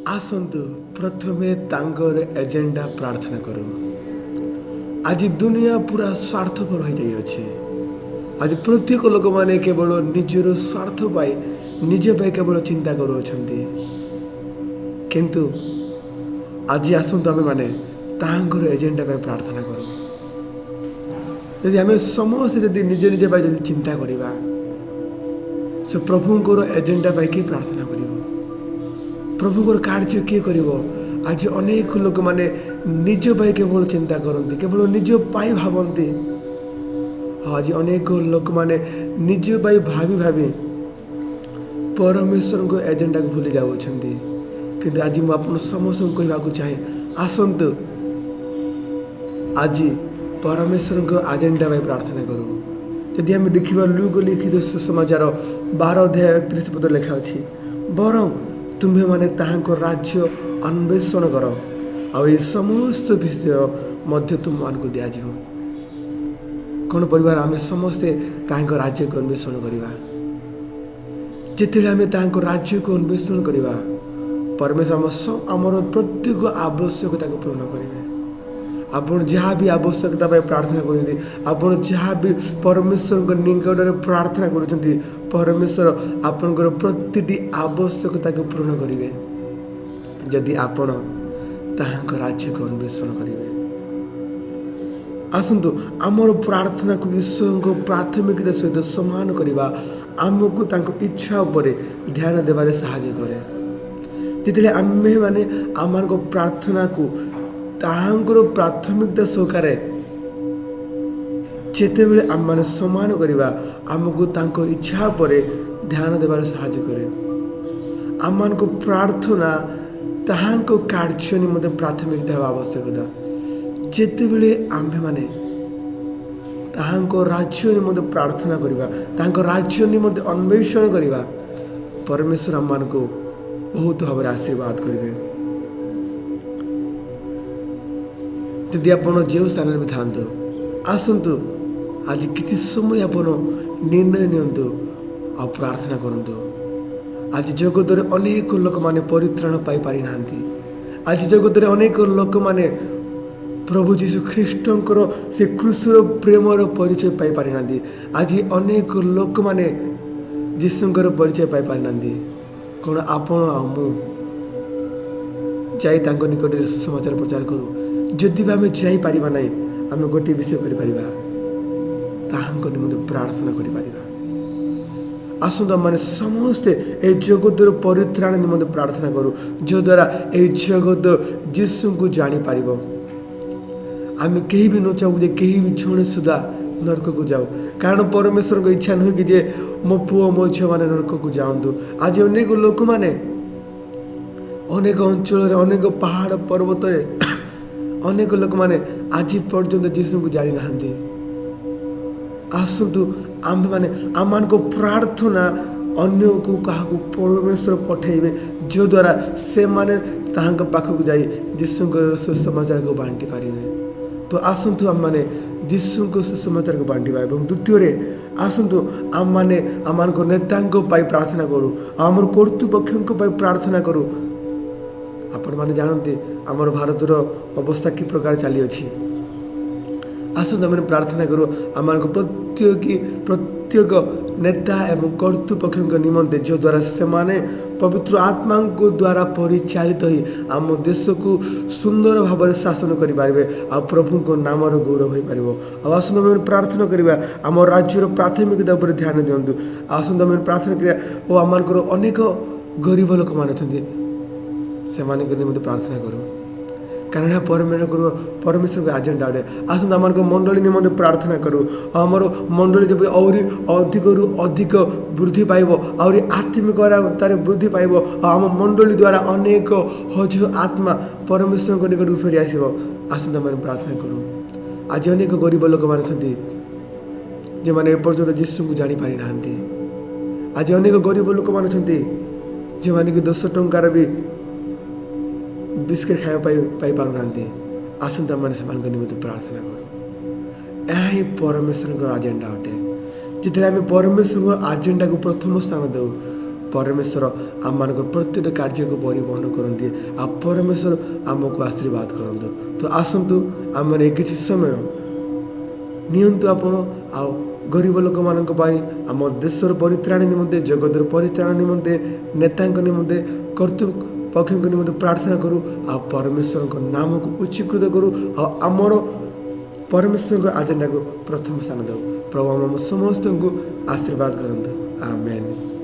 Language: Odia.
ଆସନ୍ତୁ ପ୍ରଥମେ ତାଙ୍କର ଏଜେଣ୍ଡା ପ୍ରାର୍ଥନା କରୁ। ଆଜି ଦୁନିଆ ପୁରା ସ୍ୱାର୍ଥପର ହୋଇଯାଇଅଛି। ଆଜି ପ୍ରତ୍ୟେକ ଲୋକମାନେ କେବଳ ନିଜର ସ୍ୱାର୍ଥ ପାଇଁ, ନିଜ ପାଇଁ କେବଳ ଚିନ୍ତା କରୁଅଛନ୍ତି। କିନ୍ତୁ ଆଜି ଆସନ୍ତୁ ଆମେମାନେ ତାହାଙ୍କର ଏଜେଣ୍ଡା ପାଇଁ ପ୍ରାର୍ଥନା କରୁ। ଯଦି ଆମେ ସମସ୍ତେ ଯଦି ନିଜ ନିଜ ପାଇଁ ଯଦି ଚିନ୍ତା କରିବା, ସେ ପ୍ରଭୁଙ୍କର ଏଜେଣ୍ଡା ପାଇଁ କିଏ ପ୍ରାର୍ଥନା କରିବ? ପ୍ରଭୁଙ୍କର କାର୍ଯ୍ୟ କିଏ କରିବ? ଆଜି ଅନେକ ଲୋକମାନେ ନିଜ ପାଇଁ କେବଳ ଚିନ୍ତା କରନ୍ତି, କେବଳ ନିଜ ପାଇଁ ଭାବନ୍ତି। ଆଉ ଆଜି ଅନେକ ଲୋକମାନେ ନିଜ ପାଇଁ ଭାବି ଭାବି ପରମେଶ୍ୱରଙ୍କ ଏଜେଣ୍ଡାକୁ ଭୁଲି ଯାଉଅଛନ୍ତି। କିନ୍ତୁ ଆଜି ମୁଁ ଆପଣ ସମସ୍ତଙ୍କୁ କହିବାକୁ ଚାହେଁ, ଆସନ୍ତୁ ଆଜି ପରମେଶ୍ୱରଙ୍କ ଆଜେଣ୍ଡା ପାଇଁ ପ୍ରାର୍ଥନା କରୁ। ଯଦି ଆମେ ଦେଖିବା, ଲୂକ ଲିଖିତ ସୁସମାଚାର 12 ଅଧ୍ୟାୟ 31 ପଦ ଲେଖା ଅଛି, "ବରଂ ତୁମ୍ଭେମାନେ ତାହାଙ୍କ ରାଜ୍ୟ ଅନ୍ୱେଷଣ କର, ଆଉ ଏହି ସମସ୍ତ ବିଷୟ ମଧ୍ୟ ତୁମମାନଙ୍କୁ ଦିଆଯିବ।" କ'ଣ ପରିବାର, ଆମେ ସମସ୍ତେ ତାହାଙ୍କ ରାଜ୍ୟକୁ ଅନ୍ୱେଷଣ କରିବା? ଯେତେବେଳେ ଆମେ ତାହାଙ୍କ ରାଜ୍ୟକୁ ଅନ୍ୱେଷଣ କରିବା, ପରମେଶ୍ୱର ଆମର ପ୍ରତ୍ୟେକ ଆବଶ୍ୟକତାକୁ ପୂରଣ କରିବେ। ଆପଣ ଯାହା ବି ଆବଶ୍ୟକତା ପାଇଁ ପ୍ରାର୍ଥନା କରୁଛନ୍ତି, ଆପଣ ଯାହା ବି ପରମେଶ୍ୱରଙ୍କ ନିକଟରେ ପ୍ରାର୍ଥନା କରୁଛନ୍ତି, ପରମେଶ୍ୱର ଆପଣଙ୍କର ପ୍ରତିଟି ଆବଶ୍ୟକତାକୁ ପୂରଣ କରିବେ, ଯଦି ଆପଣ ତାହାଙ୍କ ରାଜ୍ୟକୁ ଅନ୍ୱେଷଣ କରିବେ। ଆସନ୍ତୁ ଆମର ପ୍ରାର୍ଥନାକୁ ଈଶ୍ୱରଙ୍କ ପ୍ରାଥମିକତା ସହିତ ସମାନ କରିବା ଆମକୁ ତାଙ୍କ ଇଚ୍ଛା ଉପରେ ଧ୍ୟାନ ଦେବାରେ ସାହାଯ୍ୟ କରେ। ଯେତେବେଳେ ଆମ୍ଭେମାନେ ଆମମାନଙ୍କ ପ୍ରାର୍ଥନାକୁ ତାହାଙ୍କର ପ୍ରାଥମିକତା ସହକାରେ ଯେତେବେଳେ ଆମମାନେ ସମାନ କରିବା, ଆମକୁ ତାଙ୍କ ଇଚ୍ଛା ଉପରେ ଧ୍ୟାନ ଦେବାରେ ସାହାଯ୍ୟ କରେ। ଆମମାନଙ୍କ ପ୍ରାର୍ଥନା ତାହାଙ୍କ କାର୍ଯ୍ୟ ନିମନ୍ତେ ପ୍ରାଥମିକତା ହେବା ଆବଶ୍ୟକତା। ଯେତେବେଳେ ଆମ୍ଭେମାନେ ତାହାଙ୍କ ରାଜ୍ୟ ନିମନ୍ତେ ପ୍ରାର୍ଥନା କରିବା, ତାଙ୍କ ରାଜ୍ୟ ନିମନ୍ତେ ଅନ୍ୱେଷଣ କରିବା, ପରମେଶ୍ୱର ଆମମାନଙ୍କୁ ବହୁତ ଭାବରେ ଆଶୀର୍ବାଦ କରିବେ। ଯଦି ଆପଣ ଯେଉଁ ସ୍ଥାନରେ ବି ଥାଆନ୍ତୁ, ଆସନ୍ତୁ ଆଜି କିଛି ସମୟ ଆପଣ ନିର୍ଣ୍ଣୟ ନିଅନ୍ତୁ ଆଉ ପ୍ରାର୍ଥନା କରନ୍ତୁ। ଆଜି ଜଗତରେ ଅନେକ ଲୋକମାନେ ପରିତ୍ରାଣ ପାଇପାରିନାହାନ୍ତି। ଆଜି ଜଗତରେ ଅନେକ ଲୋକମାନେ ପ୍ରଭୁ ଯୀଶୁ ଖ୍ରୀଷ୍ଟଙ୍କର ସେ କ୍ରୁଶର ପ୍ରେମର ପରିଚୟ ପାଇପାରିନାହାନ୍ତି। ଆଜି ଅନେକ ଲୋକମାନେ ଯୀଶୁଙ୍କର ପରିଚୟ ପାଇପାରିନାହାନ୍ତି। କ'ଣ ଆପଣ ଆଉ ମୁଁ ଯାଇ ତାଙ୍କ ନିକଟରେ ସୁସମାଚାର ପ୍ରଚାର କରୁ? ଯଦି ବି ଆମେ ଯାଇପାରିବା ନାହିଁ, ଆମେ ଗୋଟିଏ ବିଷୟ କରିପାରିବା, ତାହାଙ୍କ ନିମନ୍ତେ ପ୍ରାର୍ଥନା କରିପାରିବା। ଆସନ୍ତୁ ଆମମାନେ ସମସ୍ତେ ଏହି ଜଗତର ପରିତ୍ରାଣ ନିମନ୍ତେ ପ୍ରାର୍ଥନା କରୁ, ଯଦ୍ୱାରା ଏହି ଜଗତ ଯୀଶୁଙ୍କୁ ଜାଣିପାରିବ। ଆମେ କେହି ବି ନ ଚାହୁଁ ଯେ କେହି ବି ଜଣେ ସୁଦ୍ଧା ନରକକୁ ଯାଉ। କାରଣ ପରମେଶ୍ୱରଙ୍କ ଇଚ୍ଛା ନୁହେଁ କି ଯେ ମୋ ପୁଅ, ମୋ ଝିଅମାନେ ନରକକୁ ଯାଆନ୍ତୁ। ଆଜି ଅନେକ ଲୋକମାନେ ଅନେକ ଅଞ୍ଚଳରେ, ଅନେକ ପାହାଡ଼ ପର୍ବତରେ, ଅନେକ ଲୋକମାନେ ଆଜି ପର୍ଯ୍ୟନ୍ତ ଯୀଶୁଙ୍କୁ ଜାଣିନାହାନ୍ତି। ଆସନ୍ତୁ ଆମ୍ଭେମାନେ ଆମମାନଙ୍କ ପ୍ରାର୍ଥନା ଅନ୍ୟକୁ କାହାକୁ ପରମେଶ୍ୱର ପଠାଇବେ, ଯଦ୍ୱାରା ସେମାନେ ତାହାଙ୍କ ପାଖକୁ ଯାଇ ଯୀଶୁଙ୍କର ସୁସମାଚାରକୁ ବାଣ୍ଟି ପାରିବେ। ତ ଆସନ୍ତୁ ଆମମାନେ ଯୀଶୁଙ୍କ ସୁସମାଚାରକୁ ବାଣ୍ଟିବା ଏବଂ ଦ୍ୱିତୀୟରେ ଆସନ୍ତୁ ଆମମାନେ ଆମମାନଙ୍କ ନେତାଙ୍କ ପାଇଁ ପ୍ରାର୍ଥନା କରୁ ଆଉ ଆମର କର୍ତ୍ତୃପକ୍ଷଙ୍କ ପାଇଁ ପ୍ରାର୍ଥନା କରୁ। ଆପଣମାନେ ଜାଣନ୍ତି ଆମର ଭାରତର ଅବସ୍ଥା କି ପ୍ରକାର ଚାଲିଅଛି। ଆସନ୍ତୁ ଆମେ ପ୍ରାର୍ଥନା କରୁ ଆମମାନଙ୍କ ପ୍ରତ୍ୟେକ ନେତା ଏବଂ କର୍ତ୍ତୃପକ୍ଷଙ୍କ ନିମନ୍ତେ, ଯଦ୍ୱାରା ସେମାନେ ପବିତ୍ର ଆତ୍ମାଙ୍କ ଦ୍ୱାରା ପରିଚାଳିତ ହୋଇ ଆମ ଦେଶକୁ ସୁନ୍ଦର ଭାବରେ ଶାସନ କରିପାରିବେ ଆଉ ପ୍ରଭୁଙ୍କ ନାମର ଗୌରବ ହୋଇପାରିବ। ଆଉ ଆସନ୍ତୁ ଆମେ ପ୍ରାର୍ଥନା କରିବା, ଆମ ରାଜ୍ୟର ପ୍ରାଥମିକତା ଉପରେ ଧ୍ୟାନ ଦିଅନ୍ତୁ। ଆସନ୍ତୁ ଆମେ ପ୍ରାର୍ଥନା କରିବା ଓ ଆମମାନଙ୍କର ଅନେକ ଗରିବ ଲୋକମାନେ ଅଛନ୍ତି, ସେମାନଙ୍କ ନିମନ୍ତେ ପ୍ରାର୍ଥନା କରୁ। କାରଣ ଏହା ପରମେଶ୍ୱରଙ୍କ ଆଜେଣ୍ଡା ଅଟେ। ଆସନ୍ତୁ ଆମମାନଙ୍କ ମଣ୍ଡଳୀ ନିମନ୍ତେ ପ୍ରାର୍ଥନା କରୁ ଆଉ ଆମର ମଣ୍ଡଳୀ ଯେପରି ଆହୁରି ଅଧିକରୁ ଅଧିକ ବୃଦ୍ଧି ପାଇବ, ଆହୁରି ଆତ୍ମିକତାରେ ବୃଦ୍ଧି ପାଇବ ଆଉ ଆମ ମଣ୍ଡଳୀ ଦ୍ୱାରା ଅନେକ ହଜୁର ଆତ୍ମା ପରମେଶ୍ୱରଙ୍କ ନିକଟକୁ ଫେରି ଆସିବ। ଆସନ୍ତୁ ଆମେ ପ୍ରାର୍ଥନା କରୁ। ଆଜି ଅନେକ ଗରିବ ଲୋକମାନେ ଅଛନ୍ତି, ଯେଉଁମାନେ ଏପର୍ଯ୍ୟନ୍ତ ଯୀଶୁଙ୍କୁ ଜାଣିପାରିନାହାନ୍ତି। ଆଜି ଅନେକ ଗରିବ ଲୋକମାନେ ଅଛନ୍ତି, ଯେଉଁମାନେ କି 10 ଟଙ୍କାର ବି ବିସ୍କୁଟ ଖାଇବା ପାଇଁ ପାଇପାରୁନାହାନ୍ତି। ଆସନ୍ତୁ ଆମମାନେ ସେମାନଙ୍କ ନିମନ୍ତେ ପ୍ରାର୍ଥନା କରୁ। ଏହା ହିଁ ପରମେଶ୍ୱରଙ୍କର ଆଜେଣ୍ଡା ଅଟେ। ଯେତେବେଳେ ଆମେ ପରମେଶ୍ୱରଙ୍କ ଆଜେଣ୍ଡାକୁ ପ୍ରଥମ ସ୍ଥାନ ଦେଉ, ପରମେଶ୍ୱର ଆମମାନଙ୍କ ପ୍ରତ୍ୟେକ କାର୍ଯ୍ୟକୁ ପରିବହନ କରନ୍ତି ଆଉ ପରମେଶ୍ୱର ଆମକୁ ଆଶୀର୍ବାଦ କରନ୍ତୁ। ତ ଆସନ୍ତୁ, ଆମେ କିଛି ସମୟ ନିଅନ୍ତୁ ଆପଣ ଆଉ ଗରିବ ଲୋକମାନଙ୍କ ପାଇଁ, ଆମ ଦେଶର ପରିତ୍ରାଣ ନିମନ୍ତେ, ଜଗତର ପରିତ୍ରାଣ ନିମନ୍ତେ, ନେତାଙ୍କ ନିମନ୍ତେ, କର୍ତ୍ତୃପକ୍ଷଙ୍କ ନିମନ୍ତେ ପ୍ରାର୍ଥନା କରୁ ଆଉ ପରମେଶ୍ୱରଙ୍କ ନାମକୁ ଉଚ୍ଚୀକୃତ କରୁ ଆଉ ଆମର ପରମେଶ୍ୱରଙ୍କ ଆଜେଣ୍ଡାକୁ ପ୍ରଥମ ସ୍ଥାନ ଦେଉ। ପ୍ରଭୁ ଆମ ସମସ୍ତଙ୍କୁ ଆଶୀର୍ବାଦ କରନ୍ତୁ। ଆମେନ୍।